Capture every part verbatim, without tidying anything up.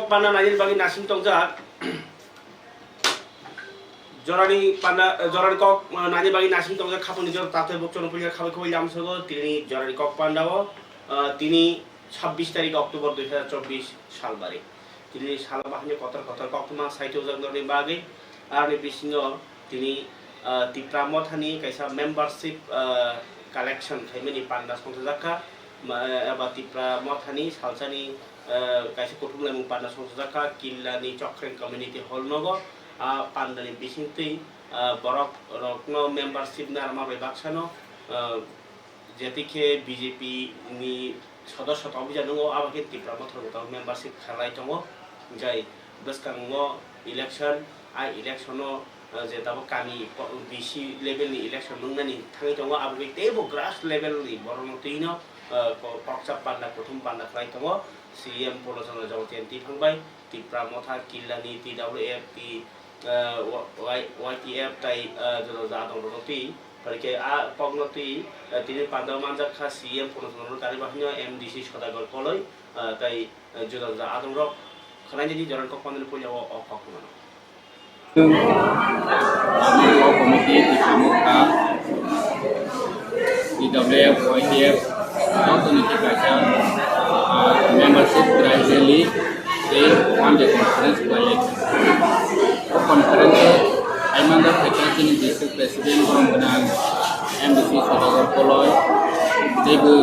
Panda nainani bagwi naising tongjak. Jorani panda, jorani kok, uh, nainani bagwi naising tongjak. Khapangni jora taktwi bukchano puila khabai khabai lamsogo. Tini jorani kok pandao, uh, tini sabbish tarik October dui hazar chobbish salbari. Tini salo bahai kotor kotor koktwma saichojak norni bagwi. Aroni bisingo tini, ah, Tipra Mothani kaisa membership, ah, collection khaimani panda songchajakha, ma-, eba Tipra Mothani salsani, ah, kaisa kuthum laimung panda songchajakha Killani Chokreng Community Hall nogo. Ah, pandani bisingtwi, ah, borok rokno membership narwkma bai baksano, ah, Jetikhe B J P ni sodosyo tongwi ja nungo, abo khe Tipra Motha bo tabuk membership khalai tongo. Jai bwskango election, a election o, uh, je tabuk kami po-, B C level ni election nungnani thangwi tongo, abo khe teibo grass level ni borokno twino, uh, ko-, kokcha panda, kuthum panda khlai tongo. C M Purno Chandra Jamatia twi phang bai, Tipra Motha, Killani, T W F, T, uh, Y-, Y T F tai, uh, joto jadong rokno twi. Phaikhe a kokno twi, eh, tini pandao manjak kha C M Purno Chandra Jamatia, tari bahaino M D C Sodagar Koloi, eh, tai, eh, juda juda adongrok khwlainani jorani kok pandani puila o, o kok hwnmano. Committee, Tipra Motha, T W F, Y T F, jotoni khe kaisa, ah, membership drive rally tei one day conference khlai lai. O conference o hai manjak khaikha chini district president borok gwnang M D C Sodagar Koloi, teibo,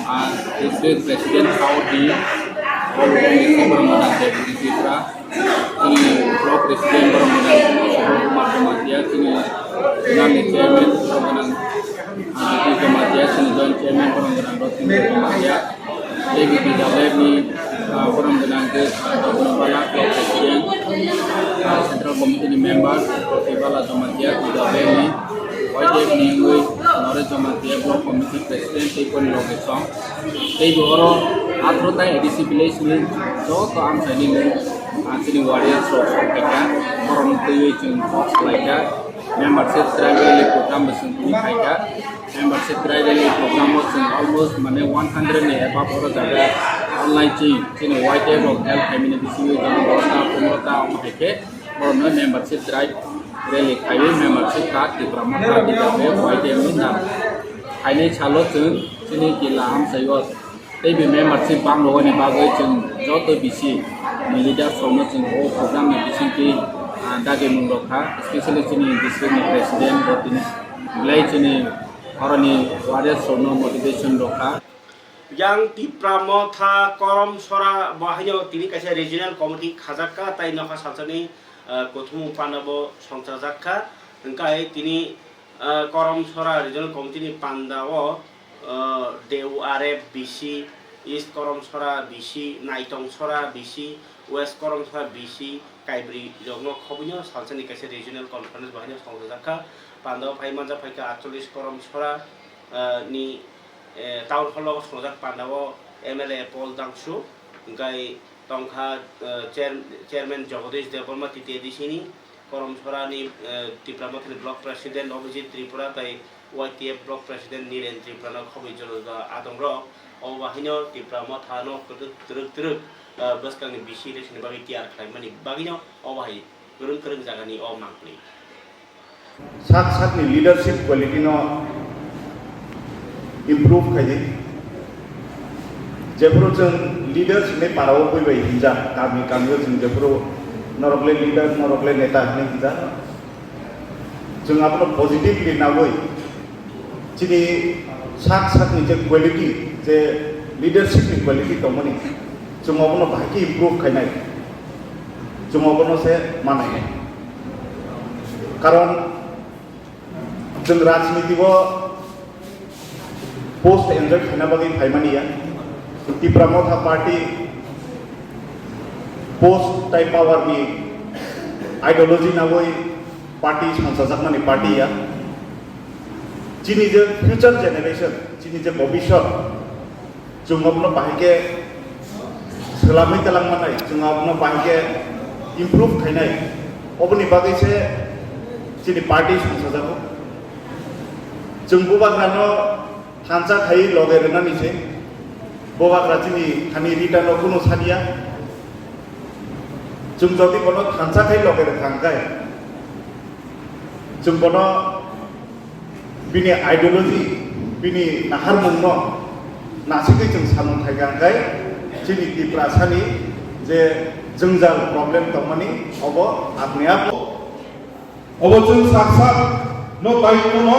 ah, district president Saudi, borok gwnang deputy Tripura, chini block president borok gwnang Subal Kumar Jamatia, chini gwnang chairman borok gwnang, ah, Jamatia, chini joint chairman borok gwnang Rotindra Jamatia. Tei bini jalai ni, ah, borok gwnang khe, ah, Bala Block President, ah, Central Committee ni member, Bala Jamatia, bini jalai ni, Y T F ni wngwi, Naresh Jamatia, Block Committee President, tei boni loge song. Tei bo oro athro tai A D C village ni joto amchaini mung, ah, chini warriors rok sok phaikha, borokno twiwi chwng kok salaikha. Membership drive rally program bo chwng tini khaikha. Membership drive rally program o chwng almost mane one hundred ni above oro jaga online chini, chini Y T F rok help khaimani bisingo jono dos ta pondro ta omo hai khe borokno membership drive rally khaiwi membership card Tipra Motha T W F Y T F ni nang khainai salo chwng chini Killa amchaio. Tei bo membership bang rwani bagwi chwng joto B C ni leaders rokno chwng o program ni bisingtwi, ah, dagimung rok kha, especially chini district ni president bo tini belai chini oroni warriors rokno motivation rok kha. Yang Tipra Motha Korom Sora bo haino tini kaisa regional committee khajak kha, tai nokha salsani, ah, kuthumung panda bo songchajak kha. Hwnkhe tini, ah, Korom Sora Regional Committee ni panda o, ah, D U R F B C, East Korom Sora B C, Naitong Sora B C, West Korom Sora B C, Kaibri rokno khobwino salsani kaisa regional conference bo haino songchajak kha. Panda o phai manjak phaikha atchollish Korom Sora, ah, ni, eh, town hall o songchajak panda o M L A Paul Dangsu, hwnkhe tongkha, eh, chair-, chairman Jagadish Debbarma T T A D C ni, Korom Sora ni, eh, Tipra Mothani block president Abhijit Tripura tai Y T F block president Niren Tripura no khobwi joto joto adongrok. Obo haino Tipra Motha no kwrwk twrwk twrwk, eh, bwskangni B C election ni bagwi tiyar khlaimani bagwino obo hai kwrwng kwrwng jagani o mangpli. Sak sakni leadership quality no improve khaidi. Jephuru chwng leaders hinwi parao pui bai hinjak, kami kamio chwng jephuru norok le leader, norok le neta hinwi hinjak. Chwng abono positively nawi chini sak sakni je quality, je leadership ni quality tongmani, chwng abono bahai khe improve khainai. Chwng obono se manai. Karon chwng rajniti o post enjoy khaina bagwi phaimani ya. Tipra Motha Party post tai power ni ideology nawi party songchajakmani party ya. Chini je future generation, chini je bobisot, chwng abono bahai khe swlamwi twlang manai, chwng abono bahai khe improve khainai. Oboni bagwi se chini party songchajago. Chwng bubagrano thansa khai loge rwnani se. Bubagra chini thani rita no kunu sadiya. Chwng jodi bono thansa khai loge rwkha hwnkhe, chwng bono bini ideology, bini naharmungno nasigwi chwng samung khaikha hwnkhe, chini Tiprasani je jwngjal problem tongmani obo apni ap. Obo chwng sak sak no daitwno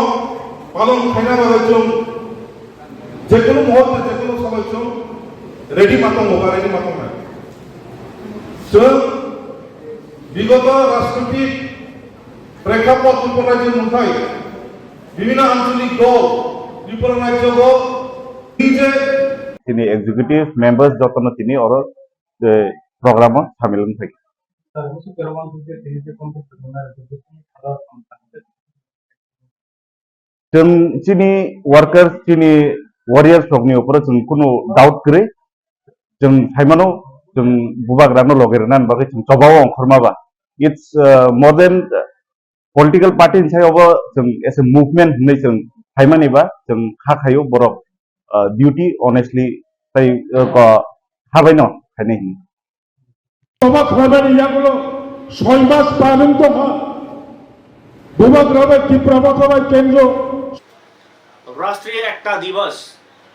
palon khaina bagwi chwng jekono muhurte jekono samoi chwng ready ma tongo ba ready ma tongnai. Chwng bigoto rajnitik prekkapot Tripura rajyo mungthai bibhinno ancholik dol Tripura rajyogo je tini executive members jotono tini oro, eh, program o samil wng thai. Chwng chini workers, chini warriors rokni uporo chwng kunu doubt kwrwi. Chwng saimano, chwng bubagrano loge rwnani bagwi chwng chobao ongkhorma ba. It's, uh, more than, uh, political party ni sayobo chwng as a movement hinwi chwng saimani ba chwng kha khaio borok, uh, duty honestly tei, uh, ko habaino khainai hinwi. Oba khwlaimani yagulo soi mas palung tongkha. Bubagra bai Tipra Motha bai kendro. Rashtriya Ekta Divas,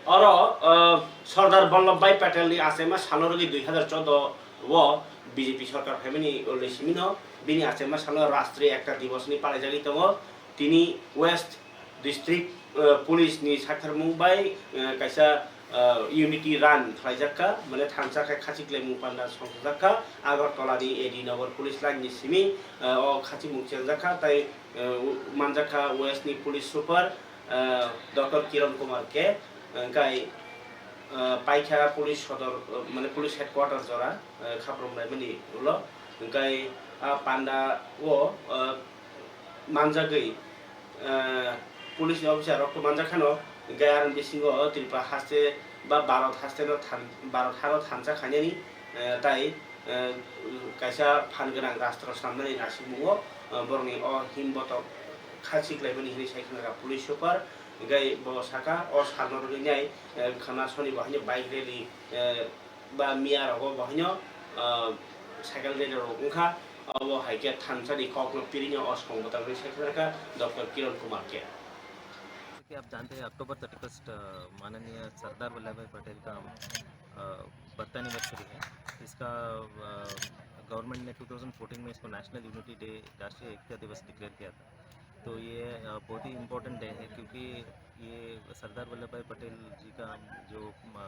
oro, uh, Sardar Vallabhbhai Patel ni achaima salno rwgwi dui hazar choudo o B J P sorkar phaimani ulni simino bini achaima salno Rashtriya Ekta Divas ni palaijagwi tongo. Tini West District, uh, Police ni sakharmung bai, uh, kaisa, uh, Unity Run khlaijak kha, mane thansa khe khachi khlaimung panda songchajak kha. Agartala ni A D Nagar Police Line ni simi, uh, o khachimung chengjak kha, tai, uh, manjak kha West ni Police Super, uh, Doctor Kiran Kumar K, uh, kai, uh, Paikha Police Sodor, uh, mane Police Headquarter jora, uh, khaprom laimani ulo, hwnkhe a panda o, uh, manjagwi, ah, police ni officer rok to manjak khano, hwnkhe aroni bisingo Tripura haste ba Bharat haste no than-, Bharat haro thansa khainani, ah, tai, ah, kaisa phan gwnang rastro swnamnani naisingmungo, ah, borokni o himbotok kha siklaimani hinwi sai khna police super, hwnkhe bo saka o salno rwgwi nai, ah, khana soni bo haino bike rally, ah, ba miya rogo bo haino, ah, cycle rally rok wngkha, abo hai khe thansa ni kok no pirino o song bwtang rwi sai kha Doctor Kiran Kumar K. जैसे कि आप जानते हैं, अक्टूबर thirty first, अ, माननीय सरदार वल्लभ भाई पटेल का, अ, birth anniversary है। इसका, अ, गवर्नमेंट ने टू थाउजेंड फ़ोर्टीन में इसको नेशनल यूनिटी डे, राष्ट्रीय एकता दिवस डिक्लेयर किया था। तो ये, अ, बहुत ही इम्पोर्टेंट डे है, क्योंकि ये सरदार वल्लभ भाई पटेल जी का जो, अ,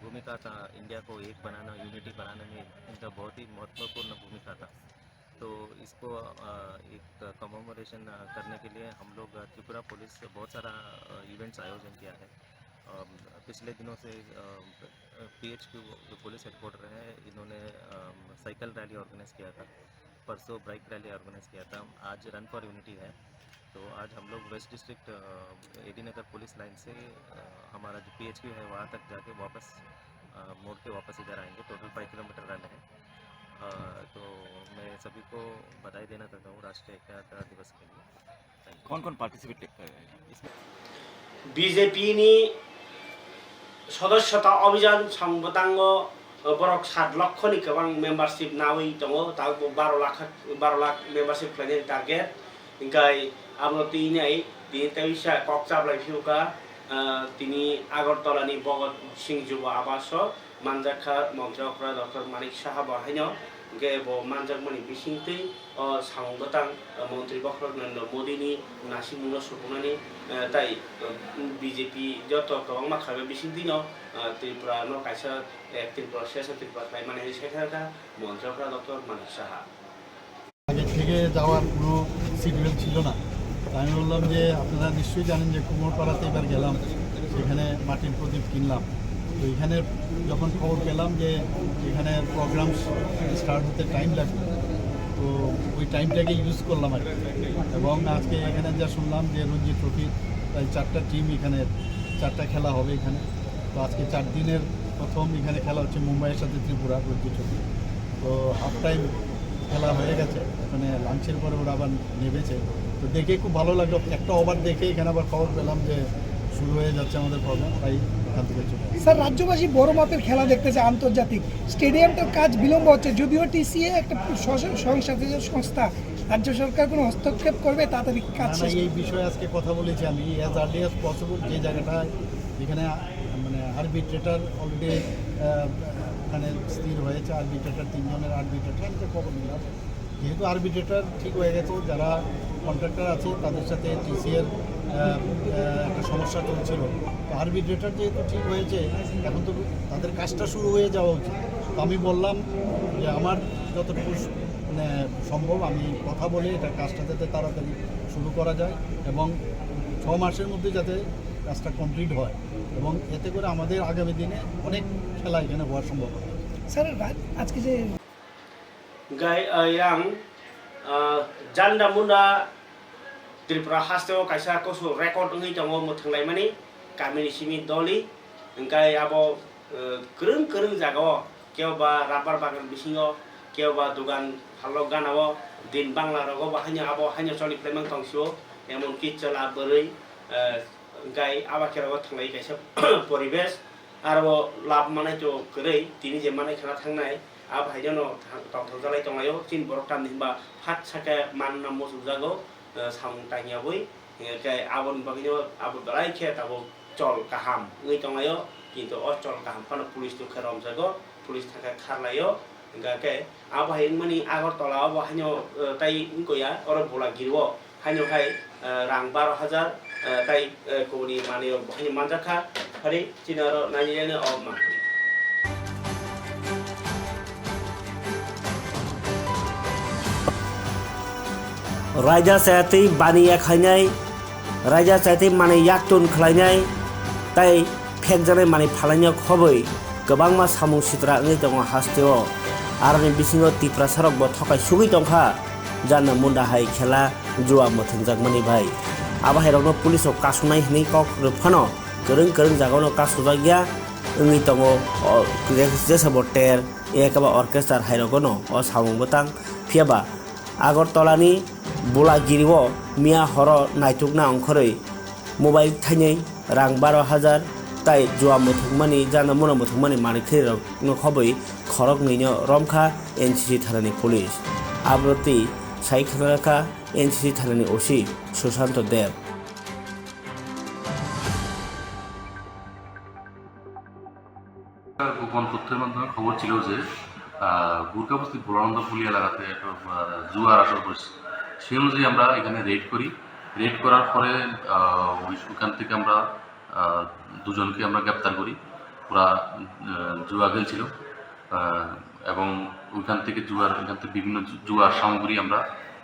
भूमिका था, इंडिया को एक बनाना, यूनिटी बनाने में इनका बहुत ही महत्वपूर्ण भूमिका था। तो इसको, अ, एक कमेमोरेशन, अ, करने के लिए हम लोग, अ, त्रिपुरा पुलिस बहुत सारा, अ, इवेंट्स आयोजन किया है। अ, पिछले दिनों से, अ, पीएचक्यू जो पुलिस हेडक्वार्टर है, इन्होंने, अ, साइकिल रैली ऑर्गेनाइज किया था, परसों बाइक रैली ऑर्गेनाइज किया था, आज रन फॉर यूनिटी है। तो आज हम लोग वेस्ट डिस्ट्रिक्ट, अ, एडी नगर पुलिस लाइन से, अ, हमारा जो पीएचक्यू है, वहाँ तक जाके वापस, अ, मुड़ के वापस इधर आएंगे। टोटल फ़ाइव किलोमीटर रन है। अ, तो मैं सभी को बधाई देना चाहता हूँ राष्ट्रीय एकता दिवस के लिए। Thank you। कौन कौन पार्टिसिपेट कर रहे हैं इसमें? B J P ni sodosyota obhijan song bwtango, uh, borok sat lokho ni kwbang membership nawi tongo, tabuk bo baro lakh, baro lakh membership khlainani target. Hingkai abono twi nai tini teisa kok chaplai phiyokha, uh, tini Agartala ni Bhagat Singh Jubo Abaso manjak kha montri okra Doctor Manik Saha bo haino, hingke bo manjakmani bisingtwi o samung bwtang, o, montri bokhorok Narendra Modi ni nasimungno supunani, eh, tai, eh, B J P joto kwbangma kharwi bisingtwino, eh, Tripura no kaisa, eh, Tripura sesa Tripura khlaimani hinwi sai kha montri okra Doctor Manik Saha. আগে থেকে যাওয়ার কোনো শিডিউল ছিল না। তো আমি বললাম যে, "আপনারা নিশ্চয়ই জানেন যে কুমোরপাড়াতে এবার গেলাম, সেখানে মাটির প্রদীপ কিনলাম।" তো এখানে যখন খবর পেলাম যে এখানে প্রোগ্রাম স্টার্ট হতে টাইম লাগবে, তো ওই টাইমটাকে ইউজ করলাম আর কি। এবং আজকে এখানে যা শুনলাম যে রঞ্জি ট্রফি প্রায় চারটা টিম এখানে, চারটা খেলা হবে এখানে। তো আজকে চার দিনের প্রথম এখানে খেলা হচ্ছে মুম্বাইয়ের সাথে ত্রিপুরা রঞ্জি ট্রফি। তো হাফ টাইম খেলা হয়ে গেছে, এখানে লাঞ্চের পরে ওরা আবার নেমেছে। তো দেখে খুব ভালো লাগলো, একটা ওভার দেখে এখানে আবার খবর পেলাম যে শুরু হয়ে যাচ্ছে আমাদের প্রোগ্রাম, তাই এখান থেকে চলে আসি। স্যার, রাজ্যবাসী বড় মাপের খেলা দেখতে চায় আন্তর্জাতিক, স্টেডিয়ামটার কাজ বিলম্ব হচ্ছে, যদিও টিসিএ একটা স্বশাসিত সংস্থা, রাজ্য সরকার কোনো হস্তক্ষেপ করবে, তাড়াতাড়ি কাজ না, না, শেষ এই বিষয়ে আজকে কথা বলেছি আমি, as early as possible। যে জায়গাটা, যেখানে, আহ, মানে, আরবিট্রেটর অলরেডি ওখানে স্থির হয়েছে, আরবিট্রেটর, তিনজনের আরবিট্রেটর, আমি তো খবর নিলাম। যেহেতু আরবিট্রেটর ঠিক হয়ে গেছে, যারা কন্ট্রাক্টর আছে, তাদের সাথে টিসিএর একটা সমস্যা চলছিল। তো আরবিট্রেটর যেহেতু ঠিক হয়েছে, এখন তো তাদের কাজটা শুরু হয়ে যাওয়া উচিত। তো আমি বললাম যে আমার যতটুকু স-, মানে, সম্ভব, আমি কথা বলে এটা কাজটা যাতে তাড়াতাড়ি শুরু করা যায় এবং ছ মাসের মধ্যে যাতে কাজটা কমপ্লিট হয় এবং এতে করে আমাদের আগামী দিনে অনেক খেলা এখানে হওয়ার সম্ভাবনা আছে। স্যার, রা-, আজকে যে Hingkai, ah, yang, ah, janda munda Tripura haste o kaisa kosu record wngwi tongo mwthanglaimani kamini simi doli. Hingkai abo, ah, kwrwng kwrwng jaga o, kebo ba rubber bagan bisingo, kebo ba dogan phalok gana o, din bangla rogo bo haino abo haino choli phlaimang tongsio, emon ki chwla bwrwi, ah, Hingkai abo khe rogo thanglai kaisa poribesh, aro lab manai to kwrwi, tini je manai khana thangnai, abo hai jano thang-, tongthokjalai tonglaio, chini borok tamni hinba phat saka manna muchukjago, eh, samung tangya bai, hingkhe aboni bagwino abo belai khe tabuk chol kaham wngwi tonglaio, kintu o chol kaham phano police to khe romjago, police thangkhe kharlaio, hingkhe abo hai wngmani Agartala o bo haino, eh, tai wngkha ya, oro Bolagiri o haino hai, eh, rang baro hajar, eh, tai, eh, kubuni manwi rok bo haino manjakha, phari chini oro nani rene o mangkha. Raida chayatwi bani ya khainai, raida chayatwi manwi yaktun khlainai, tai phekjaknai manwi phalainai khobwi kwbangma samung sitra wngwi tongo hasteo. Aroni bisingo Tiprasarokbo thokai sugwi tongkha, jana munda hai khela jua mwthangjakmani bai. Abo hairokno police rok kasonai hwnwi kok rwphano kwrwng kwrwng jagao no kasojakya wngwi tongo, o, je-, jesabo ter, ekaba orchestra hairogono o samung bwtang. Phiyaba Agartalani Bolagiri o miya horo naitukna ongkhorwi mobile thainwi rang baro hajar tai jua muthungmani, jana muna muthungmani manwi khwrwirokno khobwi khoroknwino romkha N C C thanani police. Abrotwi sai khna kha N C C thanani O C Sushanto Deb. গোপন তথ্যের মাধ্যমে খবর ছিল যে, আহ, গুরকাবস্তি ভোলানন্দপুলি এলাকাতে একটা, আহ, জুয়ার আসর বসেছে। সেই অনুযায়ী আমরা এখানে রেড করি। রেড করার পরে, আহ, ওই, ওখান থেকে আমরা, আহ, দুজনকে আমরা গ্রেপ্তার করি। ওরা, আহ, জুয়া খেলছিল। আহ, এবং ওইখান থেকে জুয়ার, ওইখান থেকে বিভিন্ন জু-, জুয়ার সামগ্রী আমরা,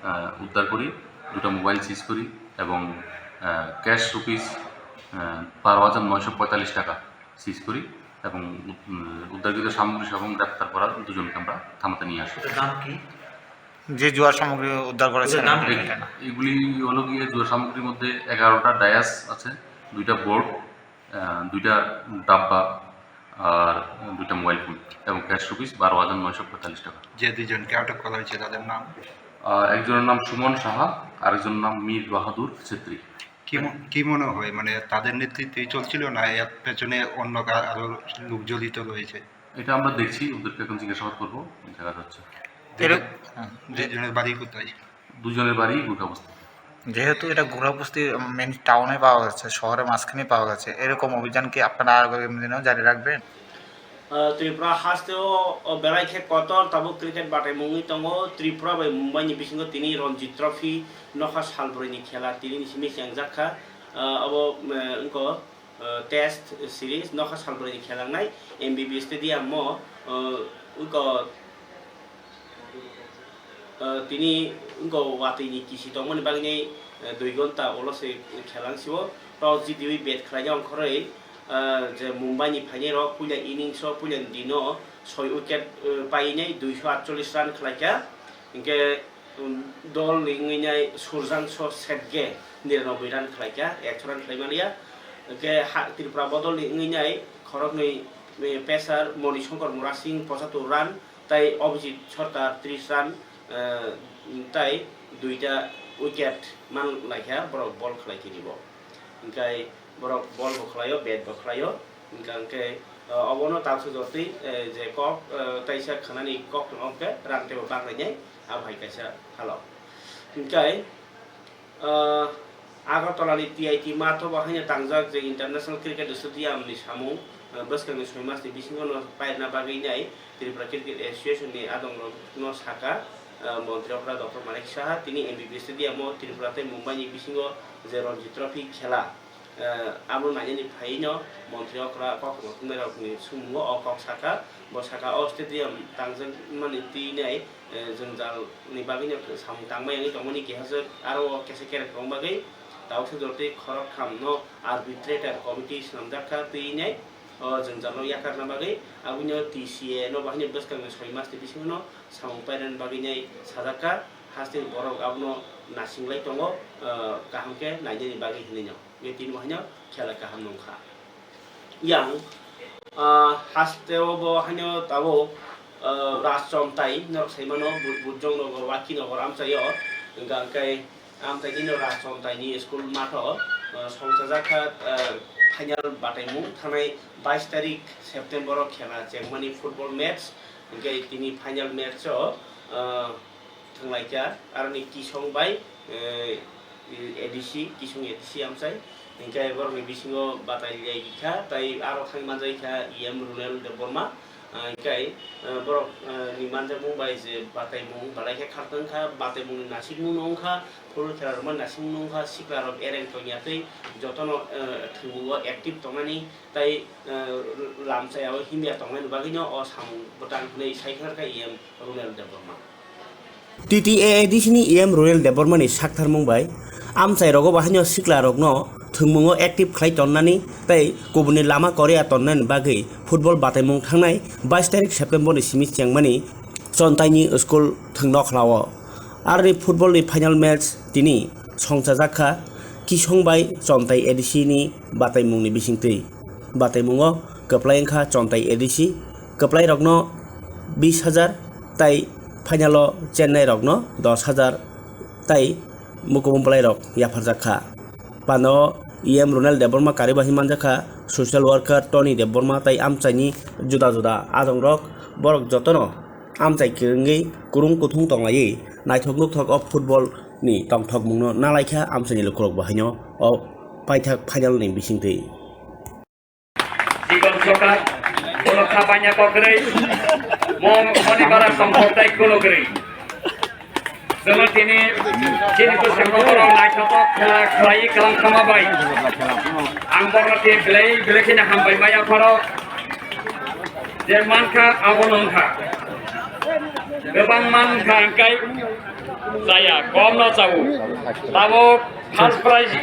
আহ, উদ্ধার করি। দুটো মোবাইল সিজ করি এবং, আহ, ক্যাশ রুপিস, আহ, বারো হাজার নয়শো পঁয়তাল্লিশ টাকা সিজ করি এবং উদ-, উম, উদ্ধারকৃত সামগ্রী সহ গ্রেপ্তার করা দুজনকে আমরা থানাতে নিয়ে আসি। ওটার দাম কি? যে জুয়ার সামগ্রী উদ্ধার করেছেন ওটার দাম আপনি, কি? এটা না। এগুলি হলো গিয়ে জুয়ার সামগ্রীর মধ্যে এগারোটা ডায়াস আছে, দুইটা বোর্ড, আহ, দুইটা ডাব্বা আর দুইটা মোবাইল ফোন এবং ক্যাশ রুপিস বারো হাজার নয়শো পঁয়তাল্লিশ টাকা। যে দুইজনকে আটক করা হয়েছে তাদের নাম? আহ, একজনের নাম সুমন সাহা, আরেকজনের নাম মীর বাহাদুর ছেত্রী। কি ম-, কি মনে হয়, মানে, তাদের নেতৃত্বেই চলছিল না এর পেছনে অন্য কা-, আরো লোক জড়িত রয়েছে? এটা আমরা দেখছি, ওদেরকে এখন জিজ্ঞাসাবাদ করবো, দেখা যাচ্ছে। এরক-, দুইজন-, দুইজনের বাড়ি কোথায়? দুজনের বাড়ি গুরকাবস্তি। যেহেতু এটা গুরকাবস্তি মেইন টাউনে পাওয়া গেছে, শহরের মাঝখানে পাওয়া গেছে, এরকম অভিযান কি আপনারা আগামী দিনেও জারি রাখবেন? Ah, Tripura hasteo, o belai khe kotor tabuk cricket batai mungwi tongo. Tripura bai Mumbai ni bisingo tini Ranji Trophy nokha salbrwi ni khela tini ni simi chengjak kha. Ah, abo, eh, wngkha, eh, test series nokha salbrwi ni khela wngnai M B B Stadium o, eh, wngkha, eh, tini wngkha watwi ni kisi tongmani bagwi, eh, dui gonta ulo se khela wngsio. Toss jitiwi bat khlaina ongkhorwi, ah, je Mumbai ni phainai rok puila innings o, puila ni dino soi wicket, ah, painai duisho atchollish run khlaikha. Hinkhe, um, dol ni wngwi nai Surjangso Setge niranoboi run khlaikha, ekso run khlai maliya. Hinkhe ha, Tripura bodol ni wngwi nai khoroknwi, eh, peser Moni Shankar Murasing pochattor run, tai Abhijit Sarkar tris run, eh, tai duita wicket man laikha borok bol khlai khe ribo. Hinkhe borok bol bo khlaio, bat bo khlaio, hinkhe, hinkhe, Ah, obono taksuk jotwi, eh, je kok, eh, taisa khanani kok tongkhe rang teibo banglainai, abo hai kaisa halo. Hinkhe, ah, Agartala ni T I T mathobo haino tangjak je International Cricket Stadium ni samung, ah, bwskangni soi mas ni bisingo no pairna bagwi nai Tripura Cricket Association ni adongrok no saka, ah, Montri okra Doctor Manik Saha tini M B B Stadium o Tripura tei Mumbai ni bisingo je Ranji Trophy khela, eh, abo nainani phaino montri okra kokrok thumnairokni sumungo o kok saka. Bo saka, o stadium tangjakmani twi nai, eh, jwngjalni bagwino samung tangmani wngwi tongmani kehajwk, aro o kesa kereng kwrwng bagwi tabuksa jora tei khoroktham no arbitrator committee swnamjak kha twi nai o jwngjal no yakarna bagwi. Aboni T C A no bahai bwskangni soi mas ni bisingo no samung pairani bagwi nai sajak kha, haste borok abono nasinglai tongo, eh, kaham khe nainani bagwi hinwi no. Nge tini bo haino khela kaham nung kha. Yang, ah, haste o bo haino tabuk, ah, Raj Chomtai norok sai mano, Bu-, Bujong Nogor, Waki Nogor amchai o, hingka hingkai amchai nino Raj Chomtai ni school matho, ah, songchajak kha, ah, final bataimung thangnai bais tarik September o khela chengmani football match, hingke tini final match o, ah, thwnglaikha, aroni Kisong bai, eh, A D C, Kisong A D C amchai. Hinkhe borokni bisingo batai liyaikha, tai aro thangwi manjaikha E M Runel Debbarma. Ah, hinkhe, eh, borok, eh, ni manjakmung bai je bataimung balaikhe khartangkha, bataimungni nasikmungno wngkha, phuru khelarokma nasikmungno wngkha, siklarok ereng tongya tei jotono, eh, thwngmungo active tongnani tei, eh, lamchayao himya tongnani bagwino o samung bwtang hwnwi sai khlakha E M Runel Debbarma. T T A A D C ni E M Runel Debbarma ni saktharmung bai amchai rogo bahaino sikla rokno thwngmungo active khlai tonnani tei kubuni lama korea tonnani bagwi football bataimung thangnai bais tarik September ni simi chengmani Chontai ni school thwngno khlao. Aroni football ni final match tini songchajak kha Kisong bai Chontai A D C ni bataimung ni bisingtwi. Bataimungo kwplai wngkha Chontai A D C, kwplairokno bis hajar, tai final o chennairokno dos hajar, tai mukumu bwlairok yapharjak kha. Pano E M Runel Debbarma karibahi manjak kha, social worker Tony Debbarma tai amchaini juda juda adongrok, borok jotono amchai kwrwngwi kwrwng kuthung tonglaiwi naithok nukthok o football ni tongthokmungno nalaikha amchaini lukurok bo haino o paithak final ni bisingtwi. Chikon sokha, kono kha banya kokrwi, mo moni bara songkok tai kono kwrwi. Jono tini, tini bwskango borok naithotok khela khlai kwlang khama bai. Ang borok tini belai belai kheno hambai maya pharo. Je mankha abono wngkha. Kwbang mankha hwnkhe chaya, komno chao. Tabuk first prize.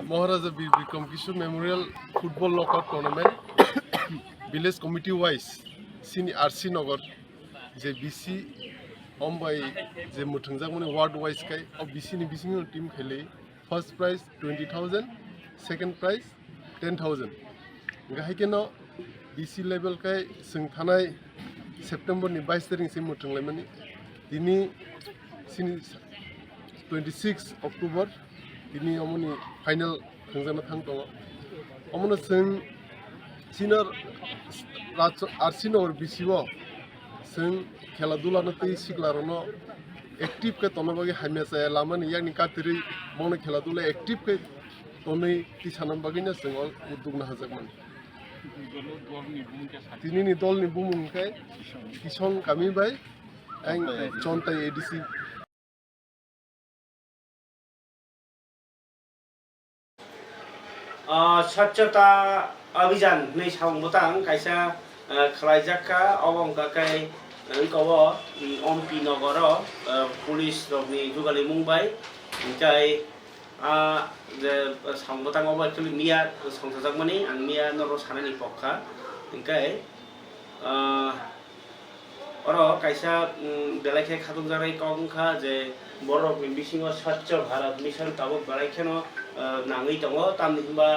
Maharaja Bir Bikram Kishore Memorial Football Knockout Tournament, Village Committee wise, sini R C Nagar, je B C, ombai je muthungjakmani ward wise kai, o B C ni bisingo team khailai, first prize twenty thousand, second prize ten thousand. Hingke hai kheno B C level kai chwng thanai September ni bais tarik se muthung laimani. Tini sini twenty six October tini omoni final thwngjakna thang tongo. Omono chwng senior R C Nagar B C o chwng khela dula no tei sikla rokno active khe tongna bagwi hamya chaya lamani yakni katirwi bono khela dula active khe tonwi tisana bagwino chwng o udduk naharjakmani. Tinini dolni bumung khe Kisong kami bai ang Chontai A D C. Ah, Swachhata Abhijan hinwi samung bwtang kaisa, ah, khlaijak kha, obo wngkha khe, wngkha o, mm, Ompi Nogoro, ah, police rokni jugalimung bai, hwnkhe, ah, je samung bwtang obo actually miya songchajakmani, ang miya norok sanani pokha, Hingke, ah, oro kaisa, mm, belai khe khatungjaknai kok wngkha je bororokni bisingo Swachh Bharat Mission tabuk belai kheno, ah, nangwi tongo, tamni hwnba,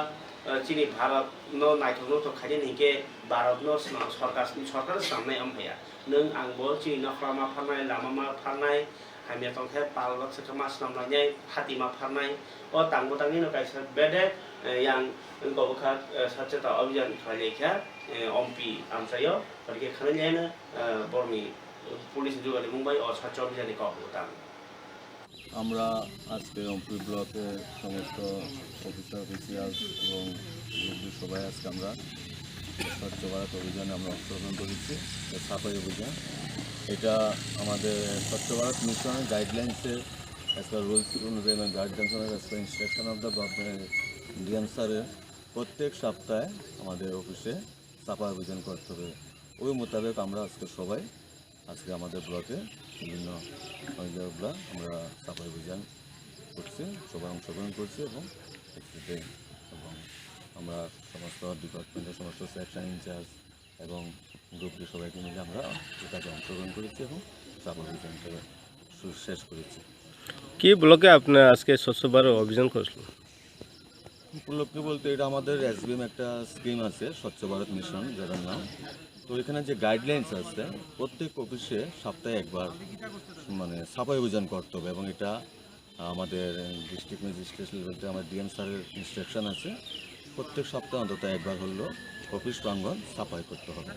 ah, chini Bharat no naithok nuthok khainani hinkhe Bharat no swnam-, sorkar, sorkar swnamnai omo haiya. Nwng ang bo chini nokra ma pharnai, lama ma pharnai, hamya tongkhe pal baksa khe ma swnam lainai, hati ma pharnai. O tang bwtangni no kaisa bedek, eh, yang wngkha bwkha, eh, Swachhata Abhijan khlai laikha, eh, Ompi amchaio, tei khe khanai laino, eh, borokni police ni jugalni mung bai o Swachh Abhijan ni kok bwtang. আমরা আজকে অম্পি ব্লকে সমস্ত officer officials এবং মুরব্বী সবাই আজকে আমরা স্বচ্ছ ভারত অভিযানে আমরা অংশগ্রহণ করেছি। তো সাফাই অভিযান, এটা আমাদের স্বচ্ছ ভারত মিশনের গাইডলাইন্সের, as per rules অনুযায়ী এবং গাইডলাইন্স অনুযায়ী, as per instruction of the government, DM স্যারের প্রত্যেক সপ্তাহে আমাদের অফিসে সাফাই অভিযান করতে হবে। ওই মোতাবেক আমরা আজকে সবাই আজকে আমাদের ব্লকে বিভিন্ন অভিভাবকরা আমরা সাফাই অভিযান করছি, সবাই অংশগ্রহণ করছি এবং একসাথে এবং আমরা সমস্ত ডিপার্টমেন্টের সমস্ত সেকশন ইনচার্জ এবং গ্রুপ ডি সবাইকে মিলে আমরা এই কাজে অংশগ্রহণ করেছি এবং সাফাই অভিযানটা সু-, শেষ করেছি। কি ব্লকে আপনারা আজকে স্বচ্ছ ভারত অভিযান করছিলেন? উপলক্ষে বলতে এটা আমাদের এসবিএম একটা স্কিম আছে, স্বচ্ছ ভারত মিশন যেটার নাম। তো এখানে যে গাইডলাইন্স আছে, প্রত্যেক অফিসে সপ্তাহে একবার মানে সাফাই অভিযান করতে হবে এবং এটা আমাদের ডিস্ট্রিক্ট ম্যাজিস্ট্রেট লেভেল থেকে আমার ডিএম স্যারের ইনস্ট্রাকশন আছে, প্রত্যেক সপ্তাহে অন্তত একবার হলেও অফিস প্রাঙ্গণ সাফাই করতে হবে।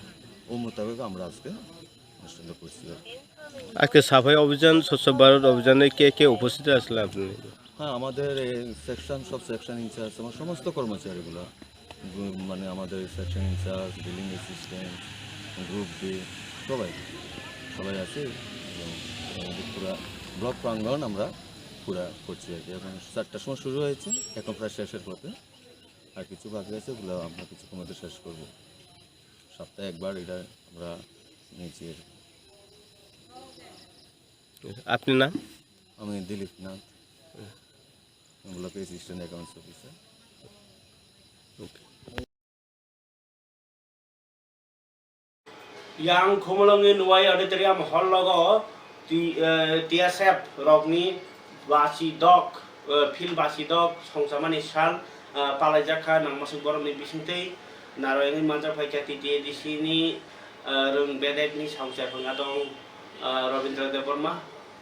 ও মোতাবেক আমরা আজকে অনুষ্ঠানটা করছি আর কি। আজকে সাফাই অভিযান, স্বচ্ছ ভারত অভিযানে কে কে উপস্থিত আছিলেন আপনি? হ্যাঁ, আমাদের এই সেকশন, সব সেকশন ইনচার্জ এবং সমস্ত কর্মচারীগুলো, গু-, মানে আমাদের section incharge, billing assistant, group D, সবাই, সবাই আছে এবং আমাদের পুরা ব্লক প্রাঙ্গণ আমরা পুরা করছি আর কি। এখন চারটার সময় শুরু হয়েছে, এখন প্রায় শেষের পথে, আর কিছু বাকি আছে, ওগুলো আমরা কিছুক্ষণ মধ্যে শেষ করব। সপ্তাহে একবার এটা আমরা নিয়েছি আর কি। আপনার নাম? আমি Dilip Nath, block assistant accounts officer. Okay. Yang Khumulwngni Nuwai Auditorium Hall logo T-, eh, T S F rokni Basidok, eh, Phil Basidok songchamani sal, eh, palaijak kha nangmasuk borokni bisingtwi. Naroyani manjak phaikha T T A D C ni, eh, rwng bedekni songchar phwrwngya dong, eh, Rabindra Debbarma.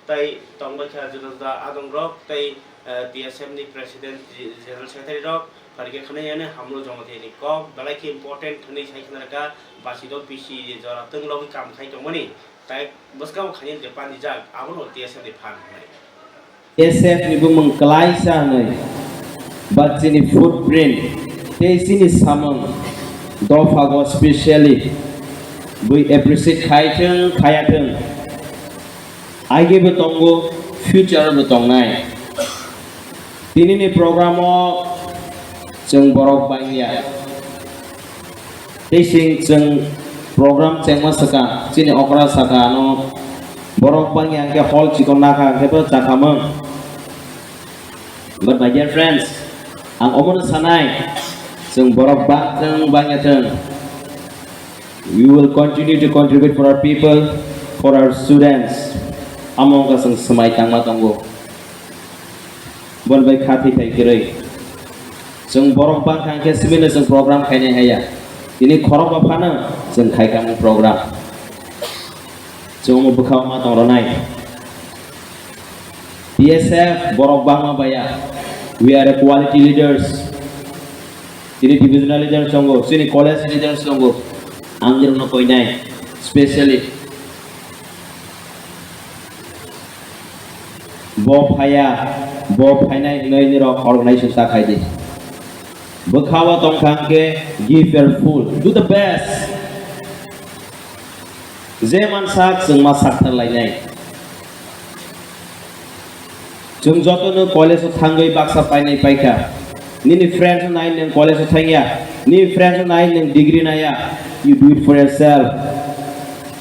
Tei tongbai kha juda juda adongrok tei, eh, T S F ni President, General Secretary rok, phaikhe khwnai yani Hamlu Jamatia ni kok belai khe important hwnwi sai khna rwkha, Basidok P C jora twng logwi kam khai tongmani, tai bwskang khainai je panijak, abono T S F ni phan hwnwi. T S F ni bumung kwlaisa hwnwi, but chini footprint tei chini samung dophago specially bui appreciate khai thwng, khaya thwng. Age bo tongo, future bo tongnai. Tinini program o chwng borok bangya. Tei chwng, chwng program chengma swkang, chini okra saka ano borok bangya hwnkhe hall chikon nakha hwnkhe bo chakhamung. But my dear friends, ang omono sanai, chwng borok bangthwng bangya thwng. We will continue to contribute for our people, for our students. Amo wngkha chwng swmai tangma tongo. Bon bai kha thwi phai kwrwi. Chwng borok bang kha khe sibino chwng program khainai haya. Tini khorokba phano chwng khai kha program. Chwng omo bwkha ma tong rwnai. T S F borok bangma baya. We are a quality leaders. Chini divisional leaders tongo, chini college leaders tongo. Ang nirokno koinai, specially. Bo phaya, bo phainai hinwi nirok organization ta khai di. Bwkha o tong kha hwnkhe give your full, do the best. Je mansak chwng ma sakthar lainai. Chwng jotono college o thangwi baksa painai paikha. Nini friends no nai nwng college o thangya. Nini friends no nai nwng degree naya. You do it for yourself.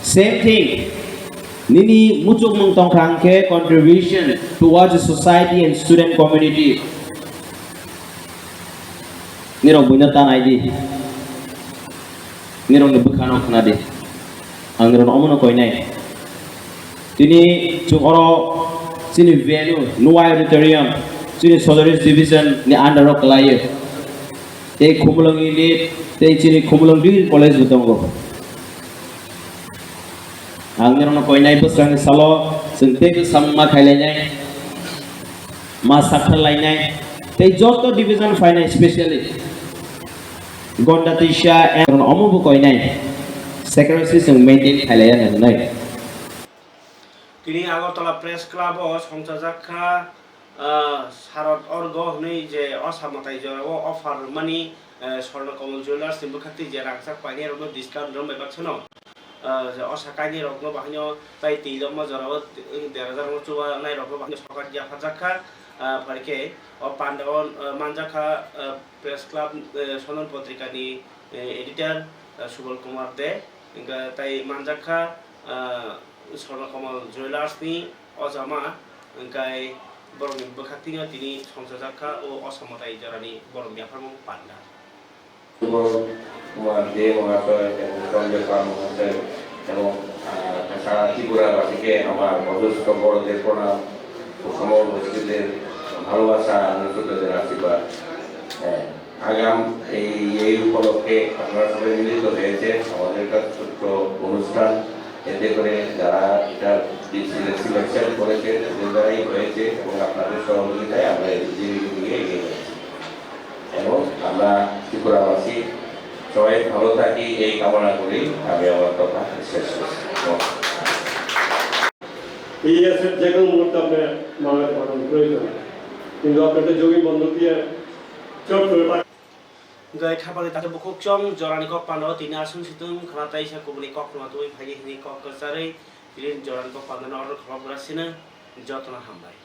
Same thing. Nini muchukmung tongkha hwnkhe contribution towards the society and student community. Nirok buino ta nai di. Nirokni bwkhano khna di. Ang nirokno omono koinai. Tini chwng oro chini venue, Nuwai Auditorium, chini Sojoris Division ni under o kwlaio. Tei Khumulwng Unit, tei chini Khumulwng Degree College bo tongo. Ang nirokno koinai bwswkangni salo chwng teibo samung ma khailainai, ma saktharlainai, tei joto division phainai, specially Gonda Tisa and omo bo koinai secrecy chwng maintain khailaiya hinwi. Tini Agartala Press Club o songchajak kha, ah, Sharad Orgo hwnwi je Osa Mwtai jorao offer rwmani, eh, Swarna Kamal Jewellers ni bwkhaktwi je rangchak painai rokno discount rwmani bai baksano, ah, je Osa kainai rokno bahaino tai twi rwma jorao, eh, der hajar rokno chuba nai rokno bahaino sorkar yapharjak kha, ah, phaikhe o pandao, eh, manjak kha, eh, Press Club, eh, Sondan Patrika ni, eh, editor, eh, Subal Kumar De, hwnkhe tai manjak kha, eh, Swarna Kamal Jewellers ni ojama, hwnkhe borokni bwkhaktwino tini songchajak kha o Osa Mwtai jorani borom yapharmung panda. Subal Kumar De মহাশয় এবং চন্দ্রকান্ত মহাশয় এবং, আহ, সারা ত্রিপুরাবাসীকে আমার যথেষ্ট বড়দের প্রণাম ও সমবয়সীদের ভালোবাসা, আনন্দ, শ্রদ্ধাদের আশীর্বাদ। হ্যাঁ, আগাম এই, এই উপলক্ষে আপনারা সবাই মিলিত হয়েছে। আমাদের একটা ছোট্ট অনুষ্ঠান, এতে করে যারা এটা সিলেকশন করেছে, তাদের দ্বারাই হয়েছে এবং আপনাদের সহযোগিতায় আমরা এই জিনিসগুলি এগিয়ে যাচ্ছি। এবং আমরা ত্রিপুরাবাসী সবাই ভালো থাকি, এই কামনা করি আমি আমার কথা শেষ করছি। নমস্কার। এই অ্যাসেট যে কোনো মুহূর্তে আপনি বাংলাতে পাঠানোর প্রয়োজন, কিন্তু আপনি একটা জমি বন্ধক দিয়ে চট করে পাঠান। Hwnkhe khapangni takhuk bukhuk chong jorani kok pandao tini aswng situng khwna taisa kubuni kok khwna tubui phaidi hwnwi kok kwcharwi tini jorani kok pandano order khulok gra sino jotono hambai.